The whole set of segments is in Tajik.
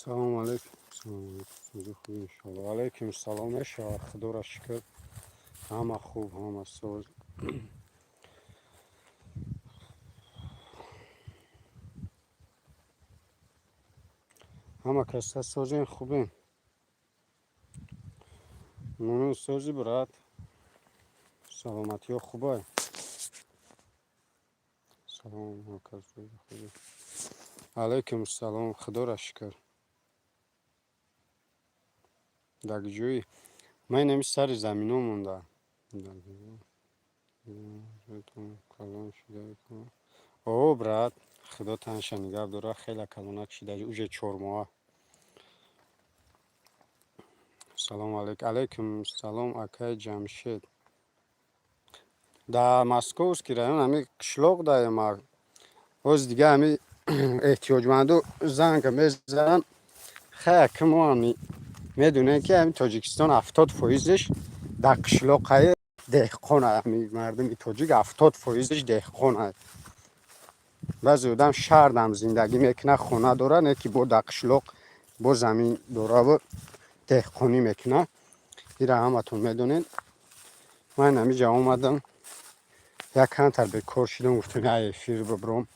Салому алейкум, салому алейкум. Сӯзи хуб, иншоалло. Алейкум салом, мешавад, худоро шукр. Ҳама хуб, ҳама соз. Ҳама каса созем, хубем. Мумин, сози, брат. Саломатиҳо хубай? Салом, хубе. Алейкум салом, худоро шукр. Дар ҷои ман инами сари замино монда. О, брат, худо танша нигаҳ дора, хеле калонак шида, уже 4 моҳа. Салому алейкум. Алейкум салом, акай Ҷамшед. Дар Московский район ҳами қишлоқ даем. Ҳози дига ҳами эҳтиёҷманду занг мезананд. Хай, ки мо ҳами медонем, ки ҳами Тоҷикистон 70 фоизаш дар қишлоқаи деҳқон, ҳами мардуми тоҷик 70 фоизаш деҳқон. Баъзе одам шаҳрдам зиндагӣ мекунад, хона дорад, не ки бо дар қишлоқ бо замин дораву деҳқонӣ мекунад. Ира ҳаматон медонед. Ман ҳамиҷа омадам, як камтар бекор шудам, гуфтам, як эфир бибуром.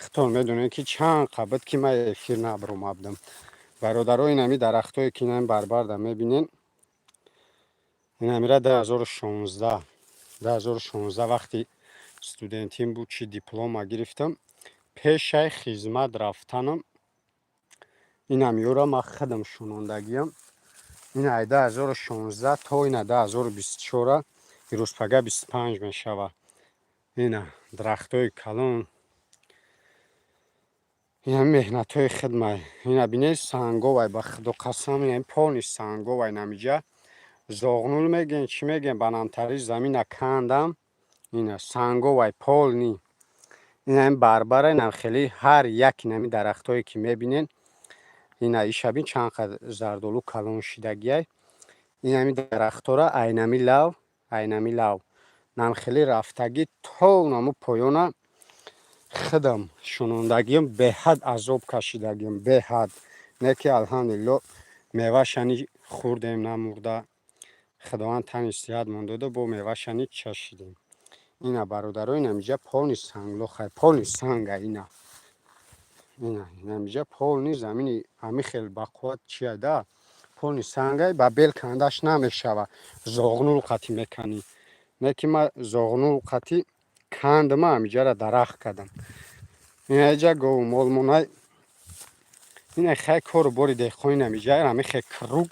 Худтон медонед, ки чанд қабд ки ман эфир набуромадам. Бародаро, ин ҳами дарахтое, ки инами барбарда мебинен, инамира 2016, 2016 вақти студентим буд, чи диплома гирифтам, пешаи хизмат рафтанам инамиёра ман худам шунондагиам. Ин ай 2016 то ина 2024, ирӯзпага 25 мешавад. Ина дарахтҳои калон, ина меҳнатҳои хидмай. Ина бинед, санговай, ба худо қасам, ина полный санговай. Намиҷа зоғнул мегӯен, чӣ мегӯен, ба намтари замина кандам, ина санговай полный. Ина барбара, инам хеле ҳар як инами дарахтҳое, ки мебинен, ина иша бин, чанд қад зардолу калон шидагиай. Инами дарахтҳора айнами лав, айнами лав нам хеле рафтагӣ то наму поёна худам шунондагиам, беҳад азоб кашидагиам, беҳад. Не ки алҳамдулилло, мевашани хӯрдем, намурда, худованд тани сиҳатмон дода, бо мевашани чашидем. Ина, бародаро, инамиҷа полный санглохай, полный санга. Ина, ина инамиҷа полный замини ҳами хел бақувват чияда, полный сангай, ба бел кандаш намешава, зоғнул қатӣ меканӣ. Не ки ма зоғнул қатӣ кандама, ҳамиҷара дарахт кардам. Инаҷа гову молмонай. Ина хай кору бори деҳқон. Инамиҷа ҳами хел круг,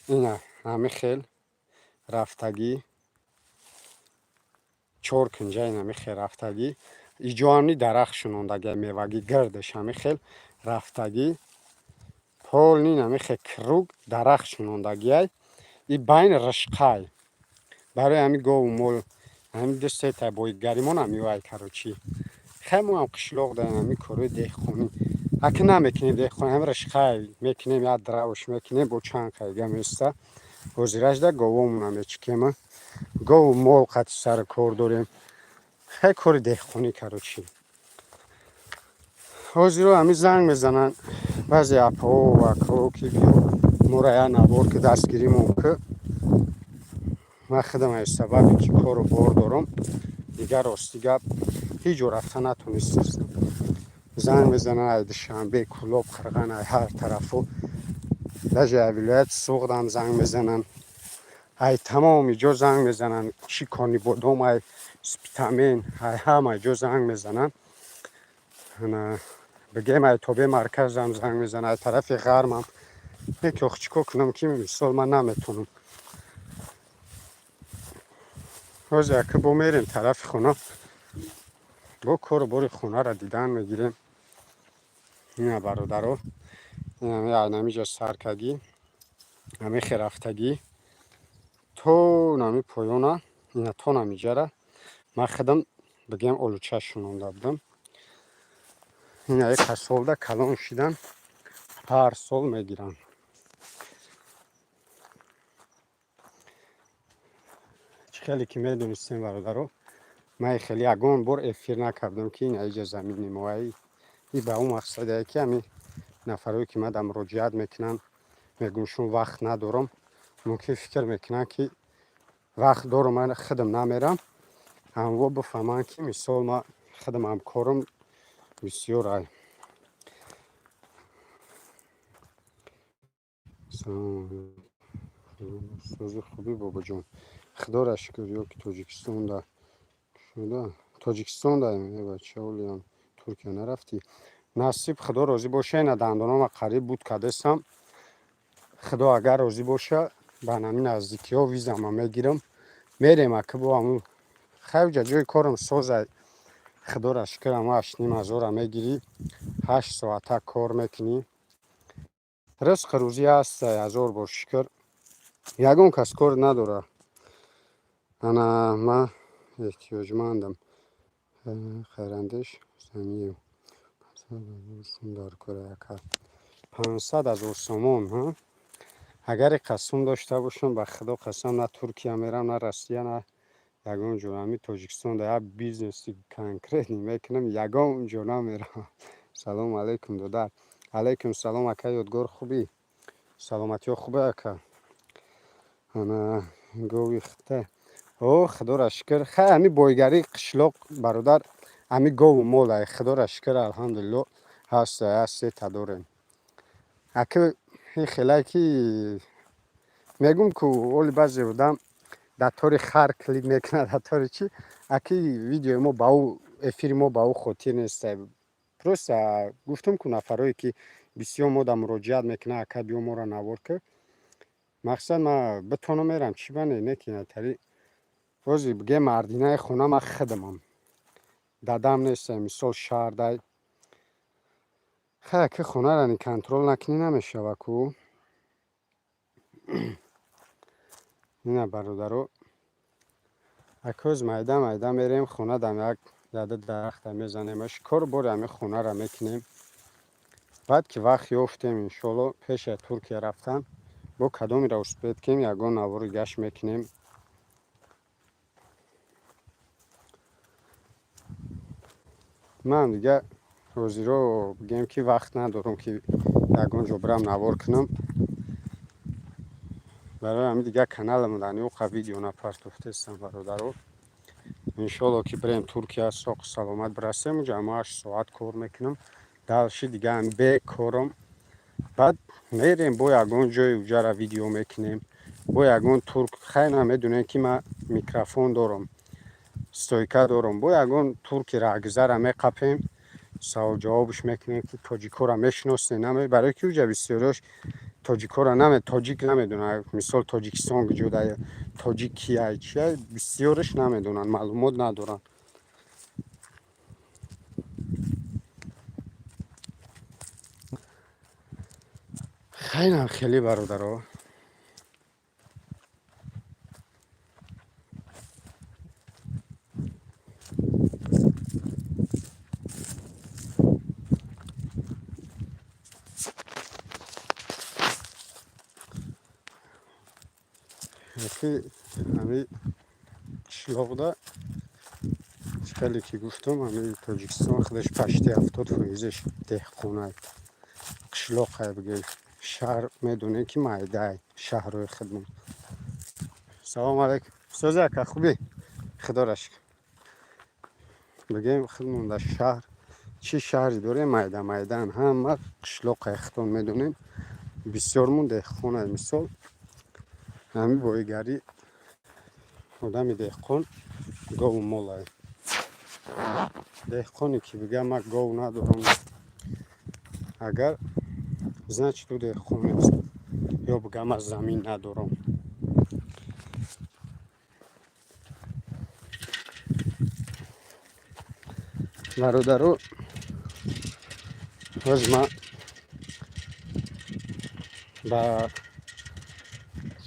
ина ҳами хел рафтагӣ, чор кунҷа инами хел рафтагӣ. Иҷоамни дарахт шунондагӣ, мевагӣ гирдаш ҳами хел рафтагӣ, полный инами хел круг дарахт шунондагиай. И байн ришқай барои ҳами гову мол, ҳами ду сета боигаримон ҳамивай. Короче, хай, мо ҳам қишлоқ даем, ҳами корои деҳқонӣ аки намекунем, деҳқон ҳами ришқай мекунем, як дравш мекунем, бо чанд қайга места. Ҳозиражда говомона мечикема, гову мол қати сари кор дорем. Хай, кори деҳқонӣ, короче. Ҳозиро ҳами занг мезананд баъзе апао акао, ки биё, моро як навор ки дастгиримон ки. Ман худам аз сабабе ки кору бор дорам, дигар, рости гап, ҳеҷ ҷо рафта натонистастам. Занг мезананд ай Душанбе, Кӯлоб, Қирған, ай ҳар тарафу, даже ай вилояти Суғдам занг мезананд, ай тамоми ҷо занг мезананд, чӣ Конибодом, ай Спитамен, ай ҳама ҷо занг мезананд. Бигем, ай тобе марказам занг мезананд, ай тарафи ғармам. Яке ох, чӣ кор кунам, ки мисол ман наметонам. Ҳозир ака бо мерем тарафи хона, бо кору бори хонаро дидан мегирем. Ина, бародаро, инамиҷа саркагӣ, ҳамихе рафтагӣ то нами поёна, ина то намиҷара ман худам, бигем, олуча шунонда будам. Ина як солда калон шидан, ҳар сол мегиранд. Чӣ хеле ки медонистем, бародаро, ман хеле ягон бор эфир накардам, ки ина иҷа замини моаи. И ба он мақсаде, ки ҳами Нафарое ки мада муроҷиат мекунанд, мегӯм, шун вақт надорам, мумкин фикр мекунанд, ки вақт дорам, ман худам намерам. Ҳамво бифаҳманд, ки мисол ма худам ҳам корам бисёр ай. Сози, хубӣ, бобоҷон? Худоро шукр. Ё ки Тоҷикистонда шуда, Тоҷикистонда бачаолиам. Туркия нарафтӣ? Насиб, Худо розӣ боша. Ина дандонома қариб буд кадесам. Худо агар розӣ боша, ба нами наздикиҳо визама мегирам, мерем. Аки бо ҳамун хайҷа ҷои корам созай, Худоро шукр. Ама 8,5 ҳазора мегирӣ, 8 соата кор мекунӣ, ризқи рӯзӣ ҳастай, ҳазор бор шукр, ягон кас кор надора. Ана ман эҳтиёҷмандам. Хайрандеш Самиев дар кора, ака, 500 000 сомон. Агар қасм дошта бошам, ба Худо қасам, на Туркия мерам, на Россия, на ягон ҷо. Ҳами Тоҷикистонда як бизнеси конкретный мекунам, ягон ҷо намерам. Салому алайкум, додар. Алайкум салом, ака Ёдгор, хубӣ? Саломатиҳо хубе, ака? Ана гови хита. О, Худоро шукр. Хай, ҳами бойгарии қишлоқ, бародар, ҳами гову мол ай. Худоро шукр, алҳамдулилло, ҳаст, як сета дорем. Аки хелай ки мегум ку, оли баъзе одам дар тори хар клип мекунад, дар тори чи. Аки видеои мо ба ӯ, эфири мо ба ӯ хотир нест. Просто гуфтум ку, нафарое ки бисёр мо да муроҷиат мекунад, ака, биё моро навор кар, мақсад ма битонам мерам, чӣ бане не ки натари. Бози биге, мардинаи хона ма худамам, дадам нестам, мисол шаҳрдай. Хай, ки хонаро ни контроль накунӣ, намешава ку. Ина, бародаро, акӯз майда майда мерем, хона дам як яда дарахта мезанемаш, кор бори ҳами хонаро мекунем. Баъд ки вақт ёфтем, иншоалло, пеш аз Туркия рафтан бо кадомеро успеть кунем, ягон навори гашт мекунем. Ман дига ҳозиро бигем ки вақт надорам, ки ягон ҷо бирам навор кунам. Барои ҳамин дига каналамон дар ниоқа видео напартофтестам, бародаро. Иншоалло, ки бирем Туркия, соқу саломат бирасем. Уҷа ма 8 соат кор мекунам, дальше дига бекорам. Баъд мерем, бо ягон ҷои уҷара видео мекунем, бо ягон турк. Хай, намедонем ки ман микрофон дорам, стойка дорам, бо ягон турки раҳгузара меқапем, савол ҷавобш мекунем, ки тоҷикҳоро мешиносем, наме. Барои ки уҷа бисёриёш тоҷикҳоро наме, тоҷик намедонад. Мисол, Тоҷикистон куҷода, тоҷик кияй, чия, бисёраш намедонанд, маълумот надоранд. Хайнам хеле, бародаро. Ки ҳами қишлоқда, хеле ки гуфтам, ҳами Тоҷикистон худаш почти 70 фоизаш деҳқонай, қишлоқай бигем. Шаҳр медонем, ки майдай, шаҳрҳои худмон. Салому алайкум, сози, ака, хубӣ? Худоро шукр. Бигем, худмон дар шаҳр чӣ шаҳре дорем? Майда майдан, ҳама қишлоқай, худтон медонем, бисёрмон деҳқонай. Мисол, ҳами боигарӣ одами деҳқон гову молай. Деҳқоне ки бигӯяд, ман гов надорам агар, значит, ӯ деҳқон нест. Ё бигӯяд, ман замин надорам. Бародаро, боз ман ба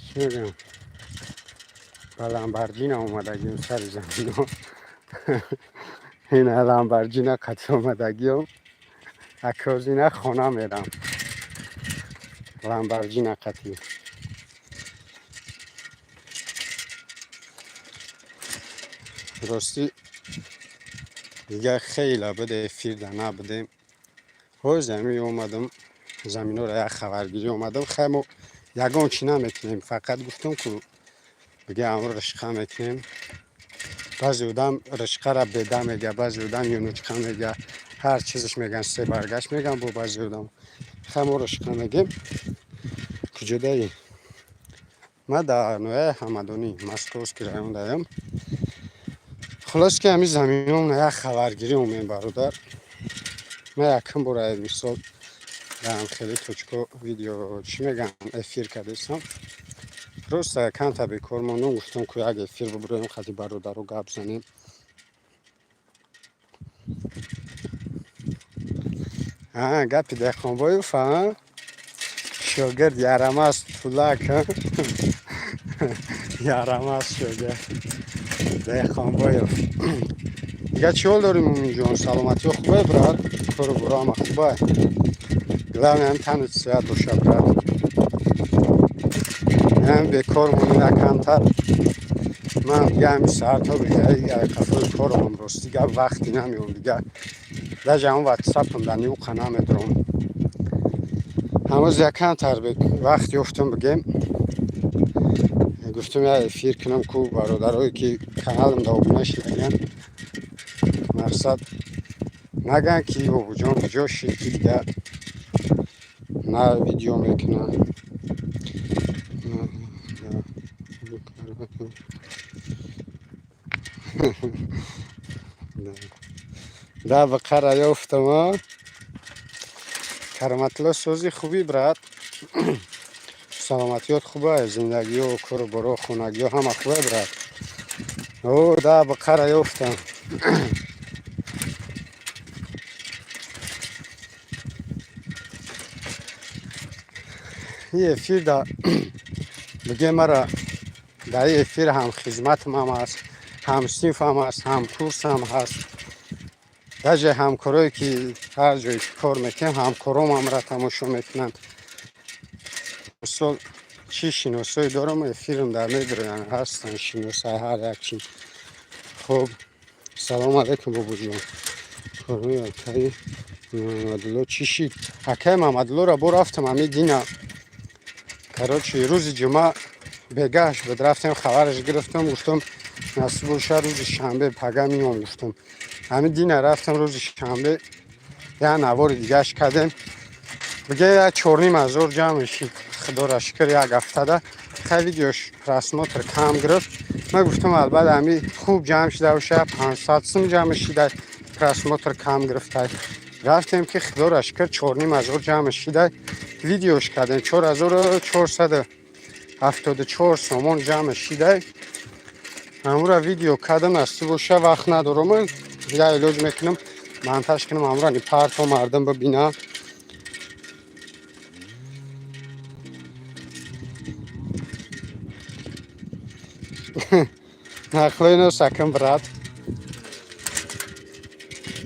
чӣ мегӯям, ба Ламборҷина омадагием сари замино. Ина Ламборҷина қатӣ омадагиём. Акозина хона мерам Ламборҷина қатӣ. Ростӣ, дигар хеле буд эфирда набудем. Ҳоз ҳами омадам. Заминҳоро як хабаргирӣ омадам. Хай, мо ягон чӣ намекунем, фақат гуфтам, ку бига амро ришқа мекунем. Баъзе одам ришқара беда мега, баъзе одам юнучқа мега, ҳар чизаш меган, себаргаш меган бо баъзе одам. Хай, мо ришқа мегем. Куҷодаи? Ма дар ноҳияи Ҳамадонӣ, Московский район даям. Хулос, ки ҳамин заминҳо як хабаргирӣ омем, бародар. Ма якум бора, мисол, даам хеле точко видео, чӣ меган, эфир кардесам. Просто камта бекор мондум, гуфтам, ку як эфир бубуроем, қади бародаро гап занем. Гапи Деҳқонбоев, шогирд ярамаз тулак, ярамаз шогирд Деҳқонбоев. Дига чӣ ҳол дорем, Муминҷон? Саломатиё хубе, брат? Кору боро ҳама хубе? Главное, ҳам танат сиҳат боша, брат. Ҳам бекор монем якамтар. Ман дига ҳами саатҳо қафои коромам, рости гап, вақти намеём дига. Даже ҳамон ватсапам дар ниуқа намедорам. Ҳамоз якамтар вақт ёфтам, бигем, гуфтам, як эфир кунам, ку бародарое ки каналам да обуна шидагиян, мақсад, наган, ки бобуҷон куҷо шид, ки дига на видео мекуна. Да бақара ёфтам. Кароматулло, сози, хубӣ, брат? Саломатиёт хуба? Зиндагиё, кору боро, хонагиё ҳама хубе, брат? О, да бақара ёфтам. И эфир да бигем, мара дар ин эфир ҳам хизматам ҳам ҳаст, ҳам синфам ҳаст, ҳам курсам ҳаст, даже ҳамкорое ки ҳар ҷое ки кор мекунем, ҳамкором ҳамра тамошо мекунанд. Мисол, чӣ шиносое дорам, эфирам дар медироянд, ҳастанд шиносаи ҳар як чи. Хуб, салому алайкум, бобоҷон. Корҳои акаи Мамадулло чӣ шид? Акаи Мамадуллоро бо рафтам ҳами дина, короче, рӯзи ҷумъа бегаҳш буд, рафтем, хабараш гирифтам. Гуфтам, насиб боша, рӯзи шанбе пага меом, гуфтам. Ҳамин дина рафтам, рӯзи шанбе як навори дигааш кардем. Биге, як 4,5 ҳазор ҷамъ шид, худоро шукр, як ҳафтада. Хай, видеош просмотр кам гирифт. Ман гуфтам, албатта, ҳами хуб ҷамъ шида боша, 500 сум ҷамъ шида, просмотр кам гирифта. Рафтем, ки худоро шукр, 4,5 ҳазор ҷамъ шида, видеош кардем, 4474 сомон ҷамъ шида. Ҳамура видео кардам. Насиб боша, вақт надорам, я илоҷ мекунам, монтаж кунам, ҳамура парто, мардум бибинам. Нақлои носакам, брат.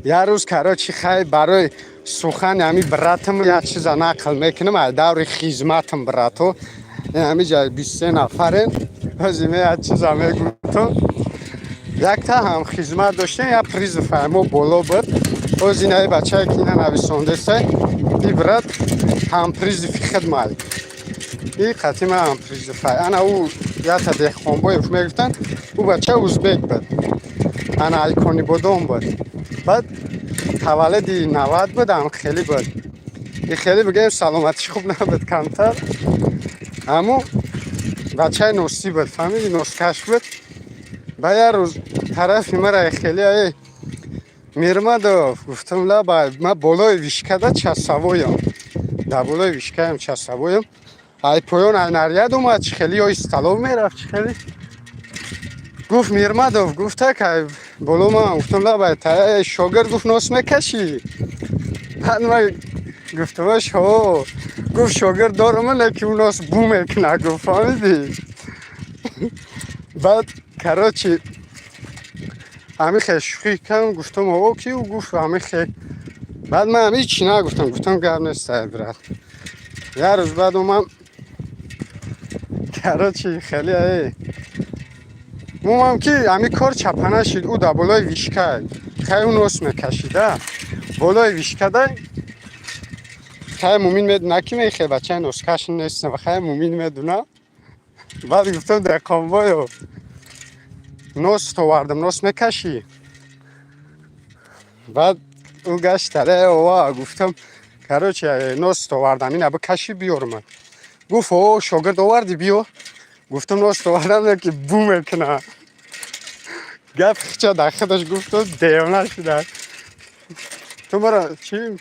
Як рӯз, короче, хай, барои сухани ҳами братам як чиза нақл мекунам ай даври хизматам, брато. Ҳами ҷа 23 нафарем, ҳозиме як чиза мегӯтам. Якта ҳам хизмат доштем, як призыв мо боло буд. Ҳози инаи бачае ки ина нависондесай, и брат ҳам призыв и хидмай, и қатима ҳам призыв ай. Ана ӯ якта Деҳқонбоев мегуфтанд, ӯ бача узбек буд, ана Айконибодом буд. Баъд таваллуди 90 буд, ам хеле буд, и хеле, бигӯем, саломатиш хуб набуд камтар. Аммо бачаи носӣ буд, фаҳмиди, носкаш буд. Ба як рӯз тарафи мара хеле: «Эй, Мирмадов», гуфтам: «Лаба». Ма болои вышка да часовой ам, дар болои вышка ям часовой ам. Ай поён ай наряд омад, чи хеле ё столов мерафт, чи хеле. Гуфт: «Мирмадов», гуфта, ка боло ман. Гуфтам: «Лаба, шогирд». Гуфт: «Нос мекашӣ?» Баъд ма гуфтамаш: «Ҳо». Гуфт: «Шогирд дорам, леки ӯ нос бу мекуна», гуфт, фаҳмидӣ? Баъд, короче, ҳамин хел шӯхӣ кардам, гуфтам: «О, ки ӯ гуфт ҳамин хел». Баъд ман ҳам ҳичи нагуфтам, гуфтам: «Гап нест, брат». Як рӯз баъд омам, короче, хеле омам, ки ҳамин кор чапа нашид. Ӯ дар болои вышка, хай, ӯ нос мекашида болои вышка да. Хай, Мумин медуна, ки мехе бачаи носкаш нестам. Хай, Мумин медуна. Баъд гуфтам: «Деҳқонбоё, нос овардам, нос мекашӣ?» Баъд ӯ гаштаре ова. Гуфтам: «Короче, нос овардам, ина бикашӣ, биёрма». Гуфт: «О, шогирд овардӣ, биё». Гуфтам: «Нос овардам, ки бу мекуна». Гап хича дар худаш гуфту, девона шуда. Ту мара чӣ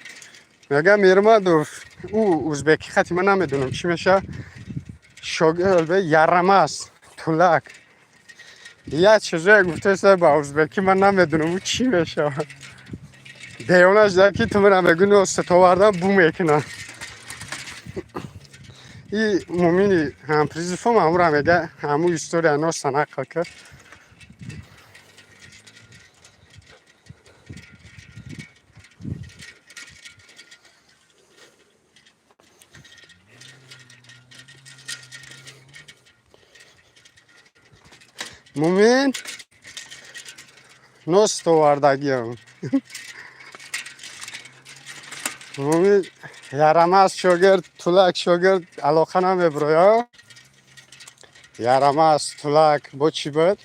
мега, Мирмадов, ӯ узбеки хати ман намедонам чӣ меша, шогирд ярамас, тулак, як чизое гуфтаста ба узбекӣ, ман намедонам ӯ чӣ мешавад. Девона шуда, ки ту мара мегӯ, ностат овардам, бу мекуна. И Мумини ҳампризифом ҳамура мега, ҳаму история носа нақл кард. Мумин, ност овардагиам. Мумин ярамаз шогирд, тулак шогирд алоқа намеброя. Ярамаз, тулак, бо чӣ буд?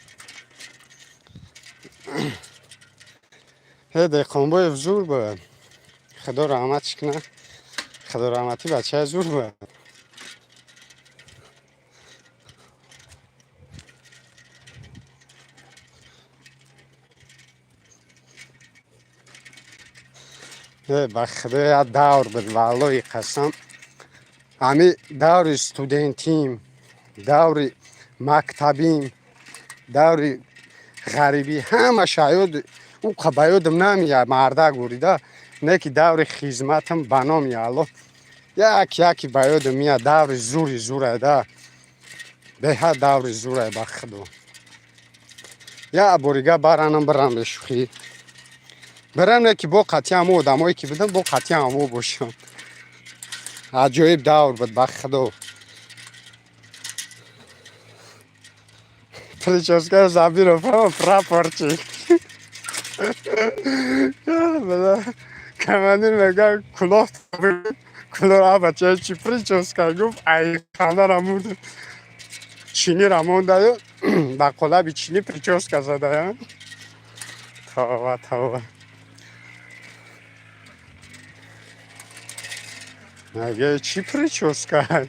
Ҳе, Деҳқонбоев зур буд, худо раҳматш кунад, худо раҳматӣ, бачаи зур буд. Ба худо, як давр буд, валлоҳи қасам, ҳами даври студентим, даври мактабим, даври ғарибӣ, ҳамаша ёд уқа ба ёдам намеяд, мардак бурида. Не ки даври хизматам, ба номи Аллоҳ, як яки ба ёдам меяд. Даври зури зурай да, беҳад даври зурай, ба худо. Як борига баранам, бирам, бешӯхӣ бирам, не ки бо қатъи ҳамо одамое ки будам, бо қатъи ҳамо бошам. Аҷоиб давр буд, ба худо. Прическа Забиров, прапорчик. Командир мега: «Кулоҳ, кулоҳ, бача, чи прическа?» Гуфт: «Ай, хандара мурд, чинира мондаю, ба қолаби чини прическа задая». Тавба, тавба. Мега: «Чӣ прическа?»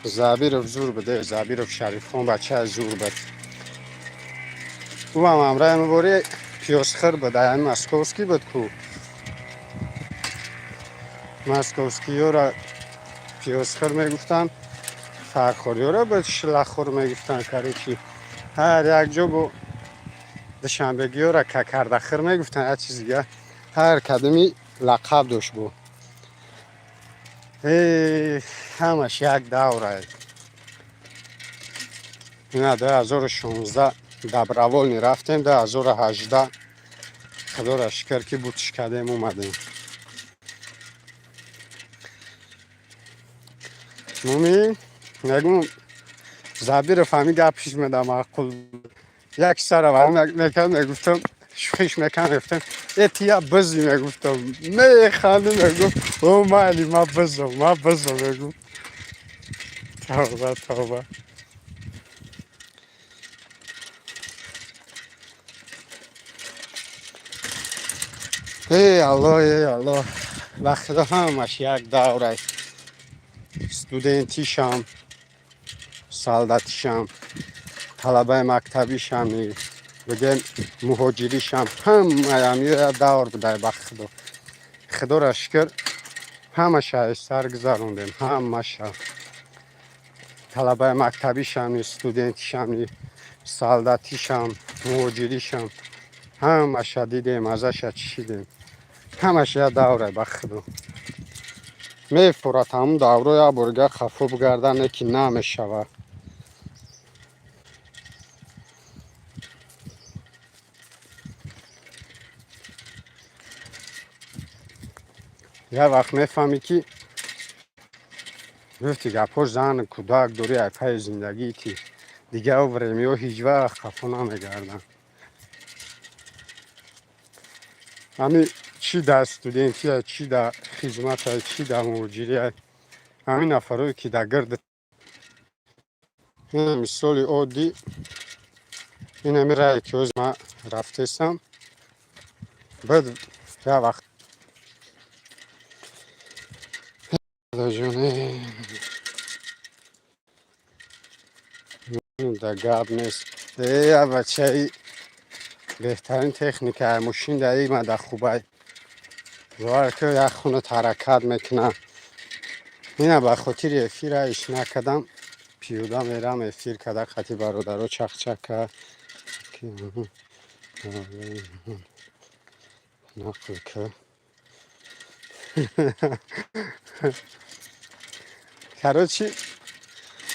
Забиров зур буд, Забиров Шарифхон бачаи зур буд. Ӯам ҳамраи мабори пиёзхӯр буд, аями московский буд ку. Московскиёра пиёзхӯр мегуфтанд, фархориёра буд шилахӯр мегуфтанд. Короче, ҳар як ҷо бо душанбегиёра какардахӯр мегуфтанд, як чиз дига, ҳар кадами лақаб дошт бу. Ҳамаш як давра. Ина 2016 добровольный рафтем, 2018, худоро шукр, ки бутиш кардем, омадем. Мумин мегум, Забиров ҳамин гапиш меда маъқул. Як сара мекард, мегуфтам, шӯхиш мекардам, мегуфтам: «Э, ти я бизи», мегуфтам, механдим, мегуфт: «О, майли, ма бизам, ма бизам», мегуфт. Тавба, тавба. Эй Аллоҳ, эй Аллоҳ, ба худо, ҳамаш як давра: студентишам, солдатишам, талабаи мактабишам, бигем, муҳоҷиришам, ҳамаям як давр будай, ба худо. Худоро шукр, ҳамаша сар гузарондем, ҳамаша: талабаи мактабишам, студентишам, солдатишам, муҳоҷиришам, ҳамаша дидем, азаша чишидем. Ҳамаш як давра, ба худо. Мефурад ҳамун давро як борига хафо бигардан, ки намешавад. Як вақт мефаҳмӣ, ки гуфти гапҳо, зану кӯдак дорӣ, ай пайи зиндагии ти дигар времяҳо ҳеҷ вақт хафо намегарданд. Ҳами чӣ дар студентия, чӣ дар хизмата, чӣ дар муҳоҷирия, ҳамин нафарое ки дар гирди, мисоли оддӣ, ин ҳами рае ки ҳози ман рафтесам, баъд як вақт да гап нест. Э, бачаи, беҳтарин техника мошин дар имада хубай, бовар ки як хунат ҳаракат мекунад. Ина ба хотири эфира иш накардам, пиёда мерам, эфир када қати бародаро чахчака нақл ка. Короче,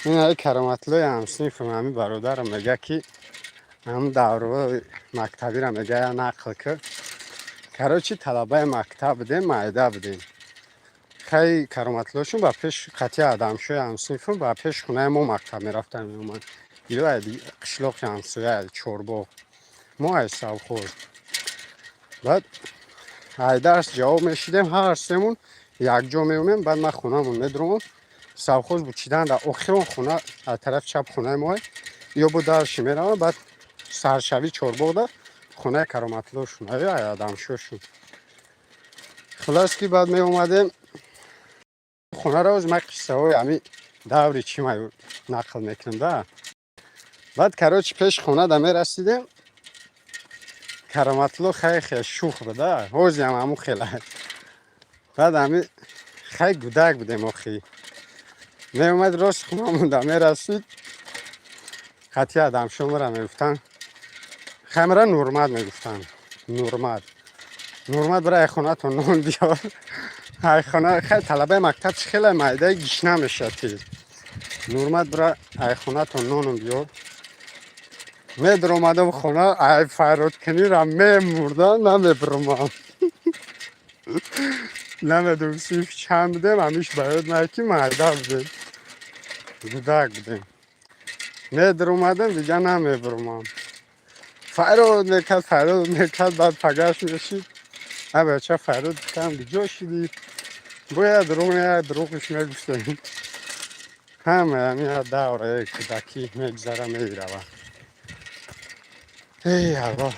ин Кароматлои ҳамсинфам, ҳами бародарам мега, ки ҳам давраҳои мактабиро мега, я нақл ка. Короче, талабаи мактаб будем, майда будем. Хай, Кароматлошун ба пеш қати Адамшои ҳамсинфам ба пеш хонаи мо мактаб мерафтан, меомад. Ё қишлоқи ҳамсоя, Чорбоғ, мо ай совхоз. Баъд ай дарс ҷавоб мешидем, ҳар семун якҷо меомем. Баъд ман хонамон медуромам, совхоз бучидан дар охирон хона аз тарафи чап хонаи моа, ё бо дарши меравам. Баъд саршави Чорбоғда хонаи Кароматлошун, Адамшошун. Хулас ки, баъд меомадем хонаро. Оз ман қиссаҳои ҳами даври чӣ ма нақл мекунам да. Баъд, короче, пеш хонада мерасидем, Кароматло хай хел шух буда, ҳозиам ҳамун хела. Баъд ҳами хай гудак будем охи, меомад, рост хонамонда мерасид, қати Адамшомара мегуфтанд, хамра Нурмат мегуфтанд, Нурмат, Нурмат, бира ай хонатон нон биёр. Ай хона, хай, талабаи мактаб чи хеле майдаи гишна мешад тез. Нурмат, бира ай хонатон ноном биёр. Медаромадам хона, ай фарёдкунира мемурда, намебиромам. Намедонам, синф чанд будем, ҳамиш ба ёд меояд, ки майда будем, гудак будем. Медаромадам, дига намебиромам. Фарёд мекард, фарёд мекард. Баъд пагаш мешид, а бача фарёд кардам, куҷо шидӣ? Бояд дурӯғ, як дурӯғиш мегуфтем. Ҳама ҳамин давраи кӯдакӣ мегузара, мерава. Эй Аллоҳ,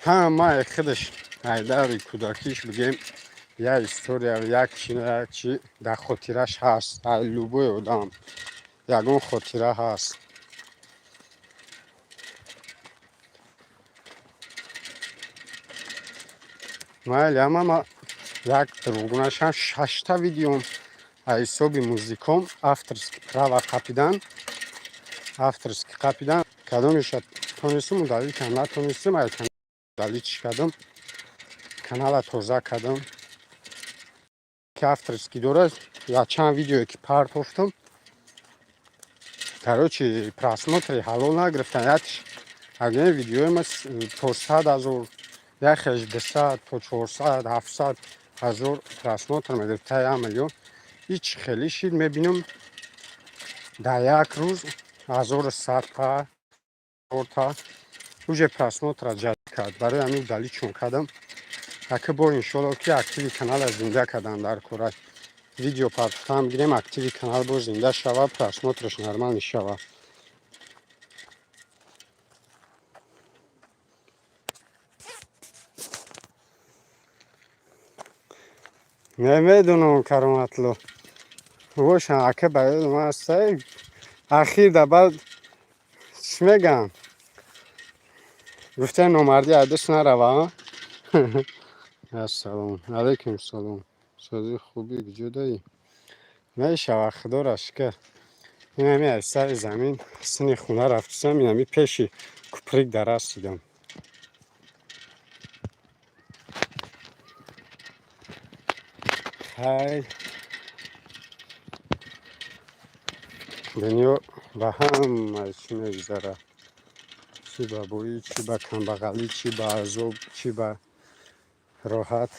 ҳамаи худаш ай даври кӯдакиш бигем, як история, як чи, як чи дар хотираш ҳаст. Ай любой одам ягон хотира ҳаст. Майли, ама ма як дурӯғгунашам, шашта видеом аз ҳисоби музиком авторский права қапидан, авторский қапидан. Кадомеша тонистим удалить кардам, натонистим, ай удалить кардам, канала тоза кардам, ки авторский дорад. Якчанд видеое ки партофтам, короче, просмотри ҳалол нагирифтан. Якш агар видеои ма то 100 000, яхеш 200 то 400, 700 000 просмотр мегирифт, та 1 миллион. Ҳеч хеле шид, мебинам, дар як рӯз 1100-та та уже просмотра ҷалб кард. Барои ҳамин удалить кардам. Ака, бо иншолло, ки активи канала зинда кардан дар кора, видео партофтан бигирем, активи канал боз зинда шава, просмотраш нормал шава. Намедонам, Кароматло бошам, ака, ба ёдам аст, ахир да баъд чӣ мегӯям, гуфтем, номардӣ аз даст нарава. Ассалому алайкум, салом, сози хубӣ, куҷо даӣ? Мешава, худоро шукр. Инами аз сари замин сини хона рафтисам, инами пеши куприк дар расидам. Хай, дунё ба ҳама чӣ мегузарад, чӣ ба боӣ, чӣ ба камбағалӣ, чӣ ба азоб, чӣ ба роҳат,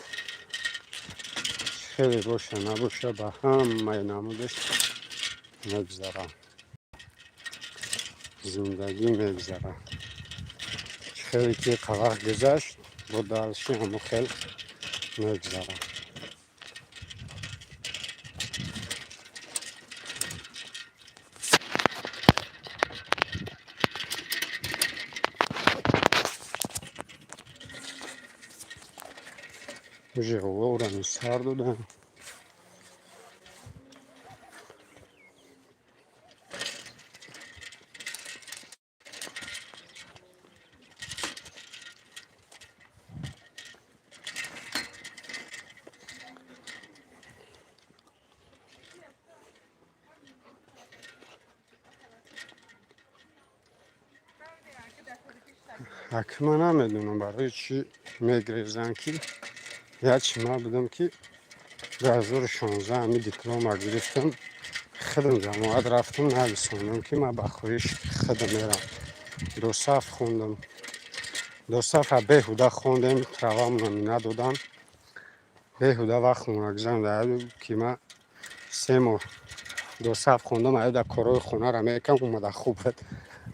хеле боша набоша, ба ҳамаи намудаш мегузарад, зиндагӣ мегузарад. Хеле ки вақт гузашт, бо дальше ҳамо хел мегузарад. Уже ора сар додам. Аки ман намедонам, барои чӣ мегирезанд, ки ячи ман будам, ки 2016 ҳами диплома гирифтам, худам ҷамоат рафтам, нависондам, ки ман ба хоҳиши худам мерам. ДОСААФ хондам, ДОСААФа беҳуда хондем, правамона надодам, беҳуда вақтмона гузарондам, ки ман 3 моҳ ДОСААФ хондам, аюда корҳои хонаро мекардам, омада хуб буд.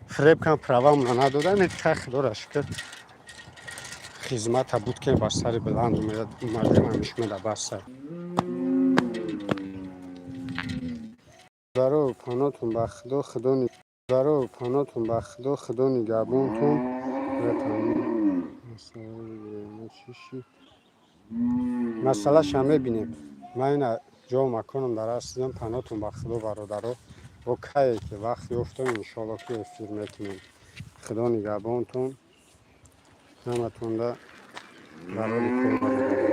Фиреб кам, правамона надодам. Та худоро шукр, хизмата буд, ки ба сари баланд омадем, ҳамишмеда баста. Баро панотон ба худо, худо баро панотон ба худо, худо нигаҳбонтон. Масъалаша мебинем. Ман ина ҷо маконом дар астидам. Панотон ба худо, бародаро. Бо кае ки вақт ёфтам, иншоалло, ки эфир мекунем. Худо нигаҳбонтон ҳаматонда, барори кор, бародаро.